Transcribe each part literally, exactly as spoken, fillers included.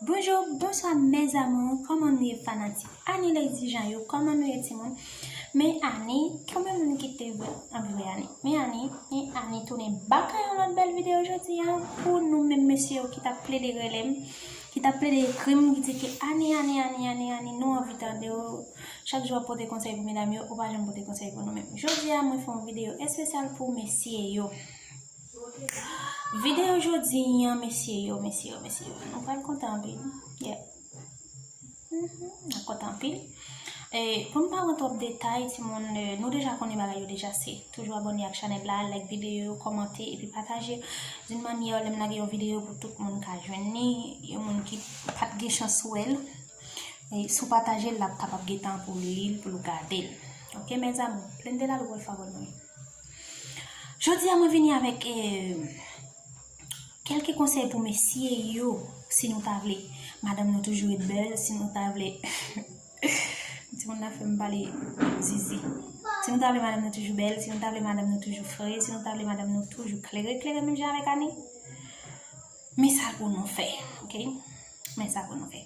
Bonjou, bonswa mes amours, kòman nou ye fanatik Annie Lady Jean yo, kòman nou ye timoun? Men Annie, konbyen moun ki te vre, an vre Annie? Men Annie, men Annie tounen bak ak yon lòt bèl videyo jodi a pou nou menm mesye yo ki t ap plede rele m, ki t ap plede ekri m, ki di ke Annie, Annie, Annie, Annie, Annie, nou anvi tande w. Chak jou w ap pote konsèy pou medam yo, ou pa janm pote konsèy pou nou menm. Jodi a, mwen fè yon videyo espesyal pou mesye yo. Videyo jodi a, mesye yo, mesye yo, mesye yo. Nou pral kontan anpil. Yeah. Mhm, n ap kontan anpil. E, pou m pa pran twòp detay, timoun, e, nou deja konnen bagay yo deja se. Toujou abòne ak chanèl la, like videyo, kòmante, epi pataje. D'une manière, lè m lage yon videyo pou tout moun ka jwenn li, yon moun ki pa t gen chans wè l. E, si w pataje l, l ap kapab gen tan pou li, pou l gade l. Ok, mes amours, prende la lou por favor, mwen. Jodi a, mwen vini avèk, e, kèlke konsèy pou mesye yo, si nou ta vle madanm nou toujou ret bèl, si nou ta vle, timoun nan fè m pale zizi. Si nou ta vle madanm nou toujou bèl, si nou ta vle madanm nou toujou fre, si nou ta vle madanm nou toujou klere, klere menm jan avèk Annie, men sa pou nou fè, ok? Men sa pou nou fè.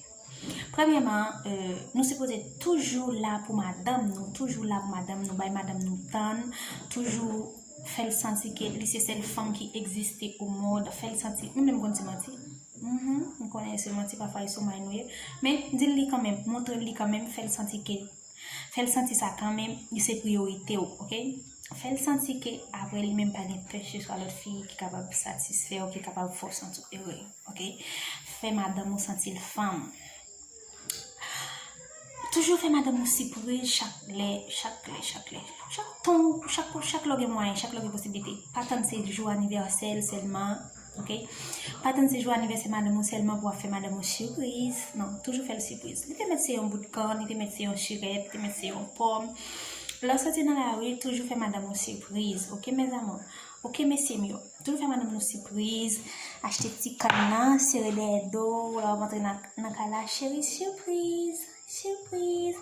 Premyèman, e, nou sipoze toujou la pou madanm nou, toujou la pou madanm nou, bay madanm nou tan, toujou fè l santi ke li se sèl fanm ki egziste o mond, fè l santi, mwen menm konn di manti. Mhm, m konnen se manti, pafwa e sou may nou ye, men di l li kanmenm, montre l li kanmenm, fè l santi ke, fè l santi sa kanmenm, li se priyorite w, ok? Fè l santi ke apre li menm pa gen pèseswa lòt fi ki kapab satisfè w, ki kapab fè w santi w ere, ok? Fè madanm ou santi l fanm. Toujou fè madanm ou sipriz chak lè, chak lè, chak lè. Chak tan, chak, chak lè w gen mwayen, chak lè w gen posiblite. Pa tann se jou anivèsè l sèlman, ok? Pa tann se jou anivèsè madanm ou sèlman pou w ap fè madanm ou sipriz. Non, toujou fè l sipriz. Li te mèt se yon bout kann, li te mèt se yon chirèt, li te mèt se yon pòm. Lè w soti nan lari, toujou fè madanm ou sipriz, ok, mes amours? Ok, mesye m yo. Toujou fè madanm nou sipriz. Achte ti kann nan, sere dèyè do w, lè w ap antre nan, nan kay la, cheri, sipriz, sipriz.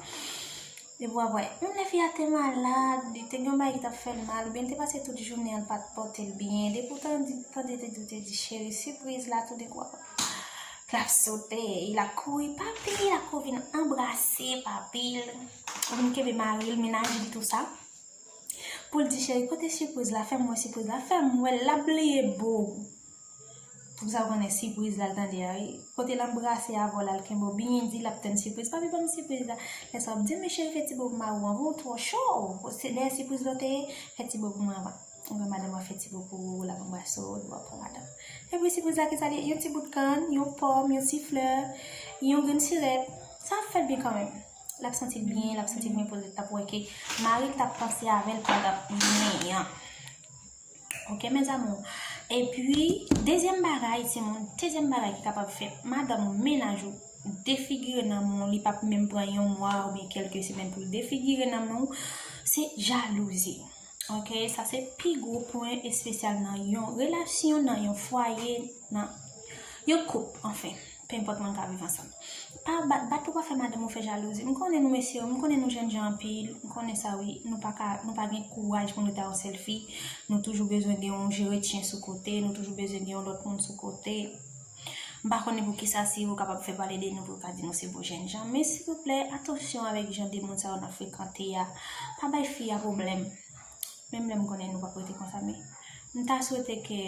Epi w ap wè, menm lè fi a te malad, li te gen yon bagay ki t ap fè l mal, oubyen li te pase tout jounen an, l pa t pote l byen, depi w tande, tande te di, te di, cheri, sipriz la, toudenkou w ap, l ap sote, l ap kouri, papi, l ap kouri vin anbrase, papi, l vin kenbe mari l, mennaj li, tou sa. Pou l di, cheri, kote sipriz la? Fè m wè sipriz la, fè m wè l, l ap bliye bo w. Pou sa w konnen sipriz la l tande a, wi. Kote l anbrase avè w la, l kenbe w byen di l ap tann sipriz. Papi, ban m sipriz la. Lè sa w ap di, men cheri, fè ti bo pou mari w anvan, w twò cho. Se dèyè sipriz la w te ye, fè ti bo pou mwen anvan. Ou wè madanm w ap fè ti bo pou ou, l ap anbrase w, w ap pran madanm. Epi sipriz la, kisa l ye? Yon ti bout kann, yon pòm, yon ti flè, yon grenn sirèt. Sa ap fè l byen kanmenm. L ap santi l byen, l ap santi l byen poze, l t ap wè ke mari l t ap panse avè l pa t ap byen an. Ok, mes amours. Epi, dezyèm bagay, timoun, dezyèm bagay ki kapab fè madanm ou, mennaj ou, defigire nanm ou, li p ap menm pran yon mwa oubyen kèlke semèn pou l defigire nanm ou, se jalouzi. Ok, sa se pi gwo pwen espesyal nan yon relasyon, nan yon fwaye, nan yon koup, anfen. Penenpòt moun ka viv ansanm. Pa bat, bat pou pa fè madanm ou fè jalouzi. M konnen nou mesye yo, m konnen nou jènjan anpil, m konnen sa wi, nou pa ka, nou pa gen kouraj pou nou rete ak yon sèl fi. Nou toujou bezwen gen yon jere chen sou kote, nou toujou bezwen gen yon lòt moun sou kote. M pa konnen poukisa, si yo kapab fè pale de nou pou yo ka di nou se bon jènjan. Men silvouplè, atansyon avèk jan de moun sa yo n ap frekante a. Pa bay fi a pwoblèm. Menm lè m konnen nou p ap rete konsa, men m ta swete ke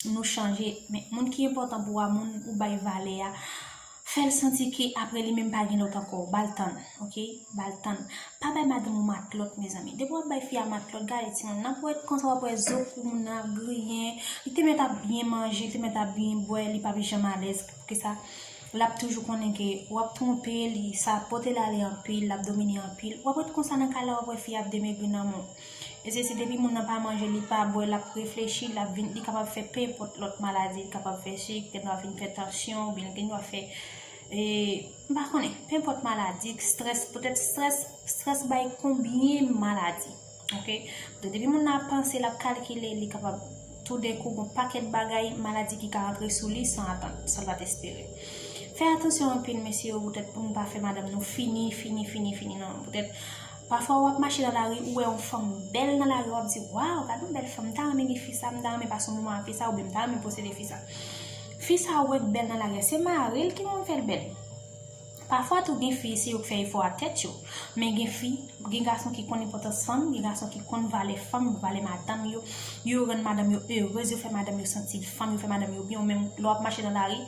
nou chanje. Men moun ki enpòtan pou ou a, moun ou bay valè a, fè l santi ke apre li menm pa gen lòt ankò. Ba l tan, ok? Ba l tan. Pa bay madanm ou matlòt, mezanmi. Depi w ap bay fi a matlòt, gade timoun, n ap wè konsa w ap wè zo kou moun nan ap griyen. Li te mèt ap byen manje, li te mèt ap byen bwè, li p ap janm alèz. Poukisa? L ap toujou konnen ke w ap twonpe li, sa ap pote l ale anpil, l ap domine anpil. W ap ret konsa nan kay la, w ap wè fi a ap demegri nan men w. E se si depi moun nan pa manje, li pa bwè, l ap reflechi, l ap vin, li kapab fè penenpòt lòt maladi, li kapab fè sik, li gendwa vin fè tansyon, oubyen li gendwa fè, e, m pa konnen, penenpòt maladi, estrès, poutèt estrès, estrès bay konbyen maladi. Ok? Donk, depi moun nan ap panse, l ap kalkile, li kapab toudenkou gon pakèt bagay, maladi ki ka antre sou li san atann, san l pa t espere. Fè atansyon anpil, mesye yo, poutèt pou nou pa fè madanm nou fini, fini, fini, fini, non. Poutèt, pafwa w ap mache nan lari, ou wè yon fanm bèl nan lari, w ap di, waw, gad yon bèl fanm, m ta renmen gen fi sa, m ta renmen pase yon moman ak fi sa, oubyen m ta renmen posede fi sa. Fi sa ou wè k bèl nan lari a, se mari l ki konn fè l bèl. Pafwa tou gen fi se yo k fè efò a tèt yo. Men gen fi, gen gason ki konn enpòtans fanm, gen gason ki konn valè fanm, valè madanm yo. Yo rann madanm yo erez, yo fè madanm yo santi fanm, yo fè madanm yo byen. Ou menm lè w ap mache nan lari,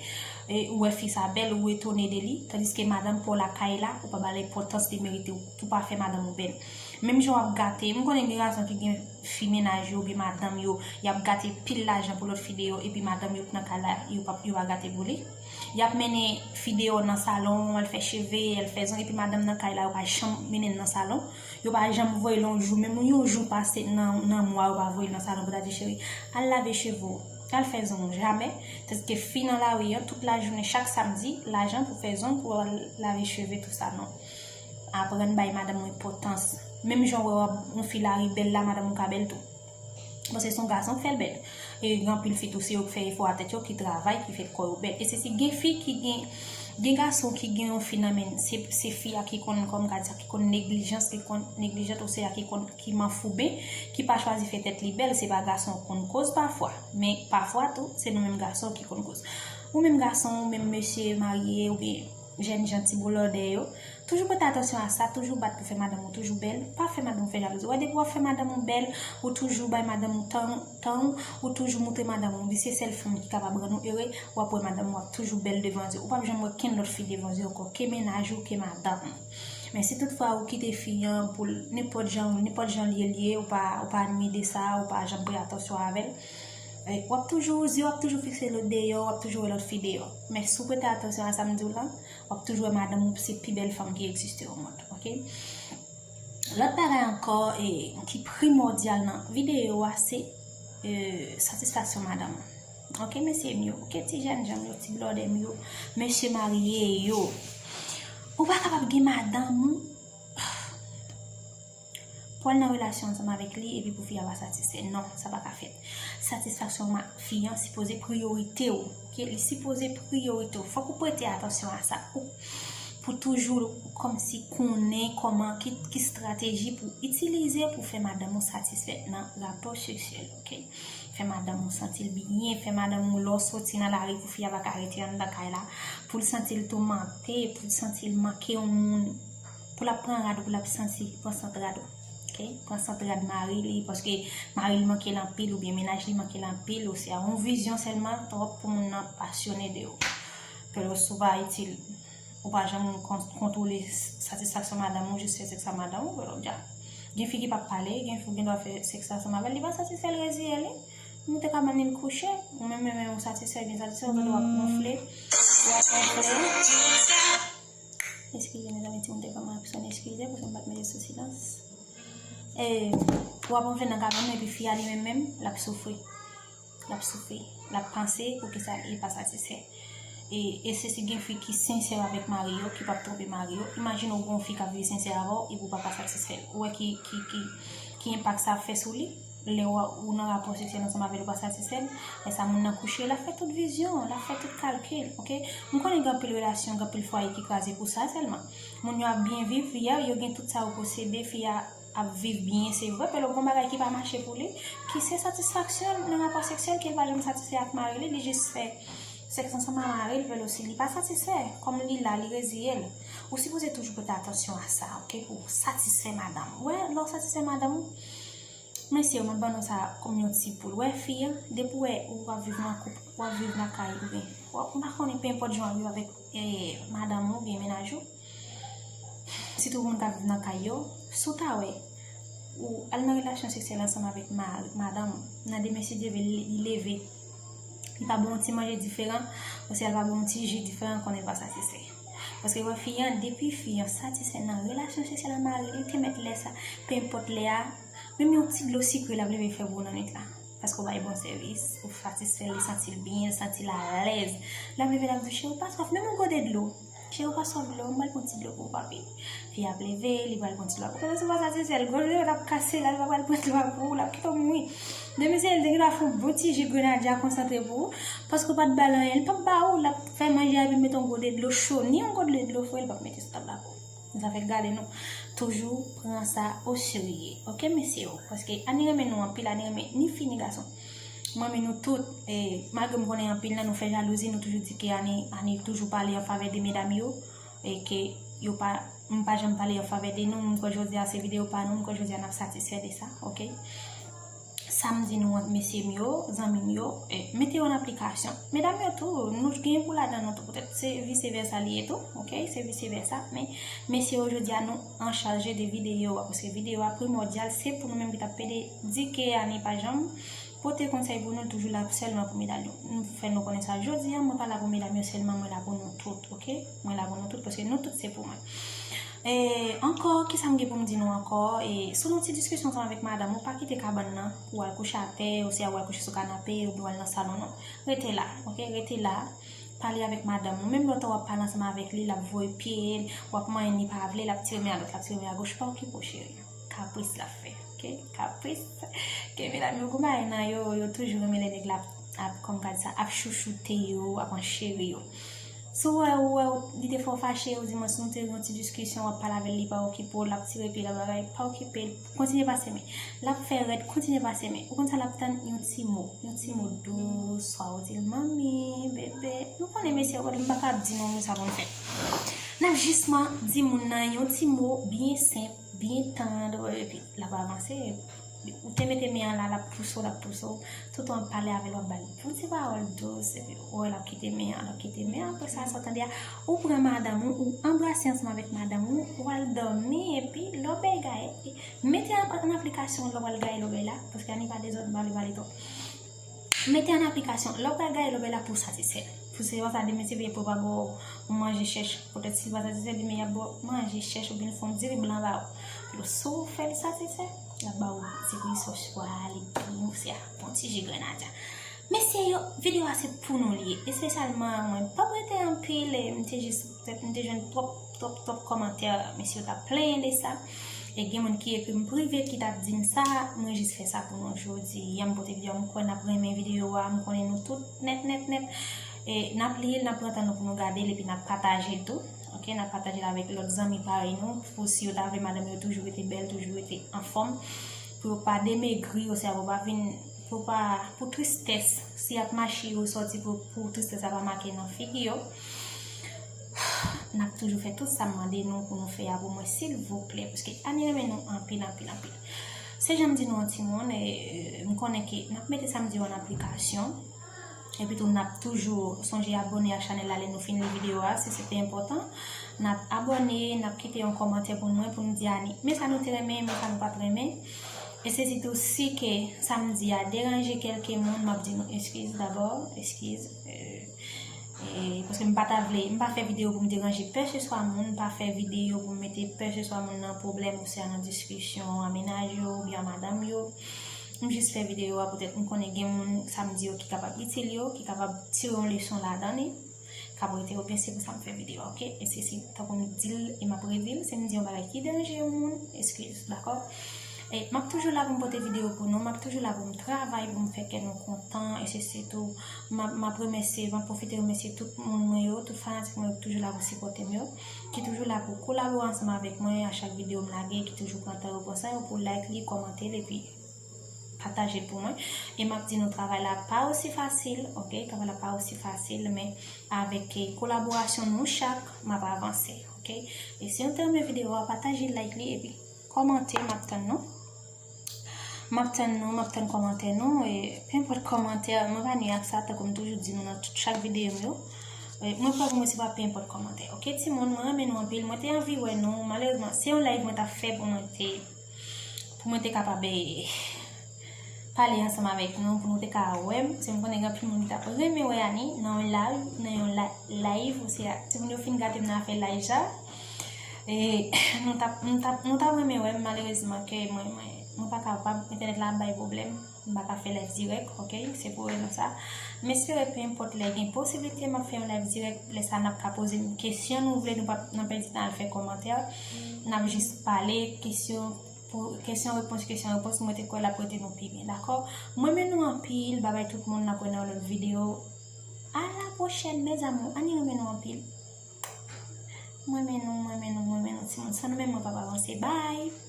e, ou wè fi sa bèl, ou etone de li, tandiske madanm pa w lakay la, ou pa ba l enpòtans li merite, ou, ou pa fè madanm ou bèl. Menm jan w ap gate, m konnen gen gason ki gen fi mennaj yo oubyen madanm yo, y ap gate pil lajan pou lòt fi deyò, epi madanm yo k nan kay la, yo pa, yo pa gate pou li. Y ap mennen fi deyò nan salon, al fè cheve, al fè zong, epi madanm nan kay la, yo pa janm mennen l nan salon. Yo pa janm voye l yon jou, menm yon jou pase nan, nan mwa, yo pa voye l nan salon pou ta di, cheri, al lave cheve w, al fè zong w, jamè. Tandiske fi nan lari an, tout lajounen, chak samdi, lajan pou fè zong, pou al lave cheve, tout sa, non. Aprann bay madanm ou enpòtans. Menm jan w wè w ap, yon fi lari bèl la, madanm ou ka bèl tou. Paske se yon gason k fè l bèl. E gen anpil fi tou, se yo k fè efò a tèt yo, ki travay, ki fè kò yo bèl. E se si gen fi ki gen, gen gason ki gen yon fi nan men l, se, se fi a ki konn, kòm ka di sa, ki konn neglijans, ki konn neglijant, ou se a ki konn, ki manfouben, ki pa chwazi fè tèt li bèl, se pa gason konn koz pafwa. Men pafwa tou, se nou menm gason ki konn koz. Ou menm gason, ou menm mesye marye, oubyen jèn jan ti bolòdè yo, toujou prete atansyon a sa, toujou bat pou fè madanm ou toujou bèl, pa fè madanm ou fè jalouzi. Ou wè depi w ap fè madanm ou bèl, ou toujou bay madanm ou tan, tan ou, ou toujou moutre madanm ou li se sèl fanm ki kapab rann ou ere, w ap wè madanm ou ap toujou bèl devan zye. Ou p ap janm wè kenn lòt fi devan zye ankò, ke mennaj ou, ke madanm ou. Men si toutfwa ou kite fi an pou l, nenpòt jan, nenpòt jan li ye, li ye, ou pa, ou pa admire sa, ou pa janm prete atansyon avè l, e, w ap toujou, zye w ap toujou fikse lòt deyò, w ap toujou wè lòt fi deyò. Men si w prete atansyon a sa m di w lan, w ap toujou wè madanm ou se pi bèl fanm ki egziste o mond, oke? Lòt bagay ankò, e, ki primòdyal nan videyo a, se, e, satisfaksyon madanm ou. Oke, mesye m yo, oke, ti jèn jan m yo, ti blòdè m yo, mesye marye yo. Ou pa kapab gen madanm ou pou al nan relasyon ansanm avèk li epi pou fi a pa satisfè. Non, sa pa ka fèt. Satisfaksyon ma-, fi an sipoze priyorite w. Oke? Li sipoze priyorite w. Fòk ou prete atansyon a sa. Ou, pou toujou kòmsi konnen kòman, ki, ki estrateji pou itilize pou fè madanm ou satisfè nan rapò seksyèl. Oke? Fè madanm ou santi l byen, fè madanm ou lè w soti nan lari pou fi a pa ka rete anndan kay la, pou l santi l toumante, pou l santi l manke yon moun, pou l ap pran rad ou, pou l ap santi, pran sant rad ou. Oke? Pran sant rad mari li, paske mari l manke l anpil, oubyen mennaj li manke l anpil, ou se a yon vizyon sèlman, twòp pou moun nan pasyone de ou. Pèlòs ou pa itil, ou pa janm kon-, kontwole satisfaksyon madanm ou, jis fè sèks ak madanm ou, pèlòs dja. Gen fi ki p ap pale, gen fi ou gen dwa fè sèks ansanm avè l, li pa satisfè l, reziye li. Nou te ka bann li kouche, ou menm, menm, menm, ou satisfè, byen satisfè, ou gen dwa ap wonfle, ou ap wonfle. Eskize, mezanmi, timoun te kòman ap sonnen, eskize, paske m pa t mete sou silans. E, w ap anfle nan kabann nan, epi fi a li menm menm, l ap soufri. L ap soufri. L ap panse poukisa li pa satisfè. E, e se si gen fi ki sensè avèk mari yo, ki p ap twonpe mari yo. Imajine w gen yon fi k ap viv sensè avè w, epi w pa ka satisfè l. Ou wè ki, ki, ki, ki enpak sa ap fè sou li? Lè w, ou nan rapò seksyèl ansanm avè l, ou pa satisfè l, lè sa moun nan kouche, l ap fè tout vizyon, l ap fè tout kalkil, oke? M konnen gen anpil relasyon, gen anpil fwaye ki kraze pou sa sèlman. Moun yo ap byen viv, fi a, yo gen tout sa yo posede, fi a ap viv byen, se vre, pèlòs gon bagay ki pa mache pou li, ki se satisfaksyon l nan rapò seksyèl, ke l pa janm satisfè ak mari li, li jis fè sèks ansanm ak mari l, pèlòs si li pa satisfè, kòm li la, li reziye l. Ou sipoze toujou prete atansyon a sa, oke, pou w satisfè madanm ou. Wè, lè w satisfè madanm ou, mesye, mwen ban nou sa kòm yon ti poul. Wè, fi a, depi w wè ou ap viv nan koup, w ap viv lakay, oubyen, w ap, m pa konnen, pe enpòt jan w ap viv avèk, e, madanm ou oubyen mennaj ou, sitou moun k ap viv nan kay yo, si w ta wè, ou al nan relasyon seksyèl ansanm avèk ma-, madanm ou, nan demen, si Dye vle, li, li leve, li pa ba w yon ti manje diferan, oswa l pa ba w yon ti ji diferan, konnen l pa satisfè. Paske wè fi an, depi fi an satisfè nan relasyon seksyèl ak mari li, te mèt lè sa, pe enpòt lè a, menm yon ti dlo sikre l ap leve fè pou ou nan nwit la. Paske w bay bon sèvis, ou satisfè l, li santi l byen, li santi l alèz. L ap leve, l ap di, cheri, ou pa swaf, menm yon gode dlo. Cheri, ou pa swaf dlo, m pral pran ti dlo pou ou, papi. Fi a ap leve, li pral pran ti dlo pou ou. Pèlòs ou pa satisfè l, gwo dlo l ap kase la, li pa pral pran dlo pou ou, l ap kite w mouri. Demen se li te gen dwa fè yon bon ti ji grenadya konsantre pou ou, paske ou pa t ba l anyen, li p ap ba ou, l ap fè manje a epi mete yon gode dlo cho, ni yon gode dlo fre, li p ap mete sou tab la pou ou. Sa fè gade nou toujou pran sa o serye. Oke, mesye yo? Paske Ani renmen nou anpil, Ani renmen ni fi ni gason. M renmen nou tout. E malgre m konnen anpil nan nou fè jalouzi, nou toujou di ke Ani, Ani toujou pale an favè de medam yo, e ke yo pa, m pa janm pale an favè de nou. M kwè jodi a se videyo pa nou, m kwè jodi a n ap satisfè de sa, oke? Sa m di nou an, mesye m yo, zanmi m yo, e, mete yo an aplikasyon. Medam yo tou, nou gen pou ladan nou tou, poutèt se vise vèsa li ye tou, oke? Se vise vèsa, men mesye yo jodi a nou an chaje de videyo a, paske videyo a primòdyal, se pou nou menm ki t ap pede di ke Ani pa janm pote konsèy pou nou, l toujou la sèlman pou medam yo. M fè nou konnen sa jodi a, mwen pa la pou medam yo sèlman, mwen la pou nou tout, oke? Mwen la pou nou tout, paske nou tout se pou mwen. E ankò, kisa m gen pou m di nou ankò? E si w nan yon ti diskisyon ansanm avèk madanm ou, pa kite kabann nan pou w al kouche atè, oswa w al kouche sou kanape, oubyen w al nan salon, non. Rete la, oke? Rete la, pale avèk madanm ou. Menm lè w ap pale ansanm avèk li, l ap voye pye l, w ap manyen l, li pa vle, l ap tire men a dwat, l ap tire men a goch, pa okipe w, cheri. Kapris l ap fè, oke? Kapris. Ke medam yo, gon bagay nan yo, yo toujou renmen lè nèg la ap, ap, kòm ka di sa, ap chouchoute yo, ap ancheri yo. Si w wè, ou wè, li te fè w fache, ou di mwen, si nou te gen yon ti diskisyon, w ap pale avè l, li pa okipe w, l ap tire pye l, bagay, pa okipe l, kontinye pase men. L ap fè rèd, kontinye pase men. Ou konn sa l ap tann? Yon ti mo, yon ti mo dous, swa ou di l, manmi, bebe. Nou konnen mesye yo, m pa ka ap di nou sa pou n fè. N ap jisman di moun nan yon ti mo byen senp, byen tann, epi l ap avanse. Ou te mete men an la, l ap pouse w, l ap pouse w. Toutan w ap pale avè l, w ap ba l bon ti pawòl dous, epi w wè l ap kite men an, l ap kite men an. Apre sa, sa w tande a, ou pran madanm ou, ou anbrase ansanm avèk madanm ou, ou al dòmi, epi lè w bay gaye, mete an, an aplikasyon lè w al gaye lòbèy la, paske Ani pa dezòd, m pa vle pale twòp. Mete an aplikasyon lè w pral gaye lòbèy la pou w satisfè l. Pou se konsa demen se veye pou yo pa ba w manje chèch. Poutèt si l pa satisfè, demen y ap ba w manje chèch oubyen l fè yon diri blan ba w. Pou si w fè l satisfè, l ap ba w ti kwi sòs pwa, legim, oswa bon ti ji grenadya. Mesye yo, videyo a se pou nou li ye, espesyalman mwen. M p ap rete anpil, e m te jis, poutèt m te jwenn twòp, twòp, twòp kòmantè, mesye yo t ap plenyen de sa. E gen moun ki ekri m prive, ki t ap di m sa, mwen jis fè sa pou nou jodi a. M pote videyo a, m kwè n ap renmen videyo a, m konnen nou tout nèt, nèt, nèt. E n ap li l, n ap pran tan nou pou nou gade l, epi n ap pataje l tou. Oke, n ap pataje l avèk lòt zanmi parèy nou, pou si yo ta vle madanm yo toujou rete bèl, toujou rete anfòm, pou yo pa demegri, oswa pou pa vin, pou pa, pou tristès, si y ap mache yo sòti pou, pou tristès la pa make nan figi yo. N ap toujou fè tout sa m mande nou pou nou fè a pou mwen, silvouplè, paske Ani renmen nou anpil, anpil, anpil. Se jan m di nou an timoun, e, e, m konnen ke n ap mete sa m di yo an aplikasyon. Epi tou, n ap toujou sonje abòne ak chanèl la lè nou fin li videyo a, si se te enpòtan. N ap abòne, n ap kite yon kòmantè pou mwen, pou n di Ani, men sa nou te renmen, men sa nou pa t renmen. E se sitou si ke sa m di a deranje kèlke moun, m ap di nou eskiz dabò, eskiz. E, e, paske m pa ta vle, m pa fè videyo pou m deranje pèseswa moun, m pa fè videyo pou m mete pèseswa moun nan pwoblèm oswa nan diskisyon a mennaj yo oubyen a madanm yo. M jis fè videyo a poutèt m konnen gen moun sa m di yo ki kapab itil yo, ki kapab tire yon leson ladan li, k ap rete yo, oubyen se pou sa m fè videyo a, oke? E se, se tankou m di l e m ap redi l, si m di yon bagay ki deranje yon moun, eskiz, dakò? E m ap toujou la pou m pote videyo pou nou, m ap toujou la pou m travay, pou m fè kè nou kontan, e se sitou, m ap, m ap remèsye, m ap pwofite remèsye tout moun mwen yo, tout fanatik mwen yo ki toujou la pou sipòte m yo, ki toujou la pou kolabore ansanm avèk mwen a chak videyo m lage, ki toujou pran tan yo, pran san yo pou like li, kòmante l, epi pataje l pou mwen. E m ap di nou, travay la pa osi fasil, oke? Travay la pa osi fasil, men avèk, eh, kolaborasyon nou chak, m ap avanse, oke? E si nou te renmen videyo a, pataje, like li, epi kòmante, m ap tann nou. M ap tann nou, m ap tann kòmantè nou, e penpòt kòmantè, mwen pa ni ak sa, tankou m toujou di nou nan tout chak videyo m yo. E mwen pran pou mwen se pa penpòt kòmantè. Oke, timoun, mwen renmen nou anpil, mwen te anvi wè nou, malerezman, se yon live mwen t ap fè pou mwen te, pou mwen te kapab, eh, pale ansanm avèk nou, pou nou te ka wè m, paske m konnen gen anpil moun ki t ap renmen wè Ani nan yon live, nan yon la-, live, oswa timoun yo fin gate m nan afè live sa. E nou t ap, nou t ap, nou t ap renmen wè m, malerezman ke mwen, mwen, mwen pa kapab, entènèt la ap bay pwoblèm, m pa ka fè live dirèk, oke, se pou rezon sa. M espere penpòt lè gen posiblite m ap fè yon live dirèk, lè sa n ap ka poze m kesyon nou vle, nou p ap nan pèdi tan al fè kòmantè, n ap jis pale, kesyon pou kesyon repons, kesyon repons, mwen te kwè l ap rete nou pi byen, dakò? Mwen renmen nou anpil, babay tout moun, n ap wè nan yon lòt videyo. A la pwochèn, mes amours, Ani renmen nou anpil. Mwen renmen nou, mwen renmen nou, mwen renmen nou, timoun, san nou menm mwen p ap avanse, bye!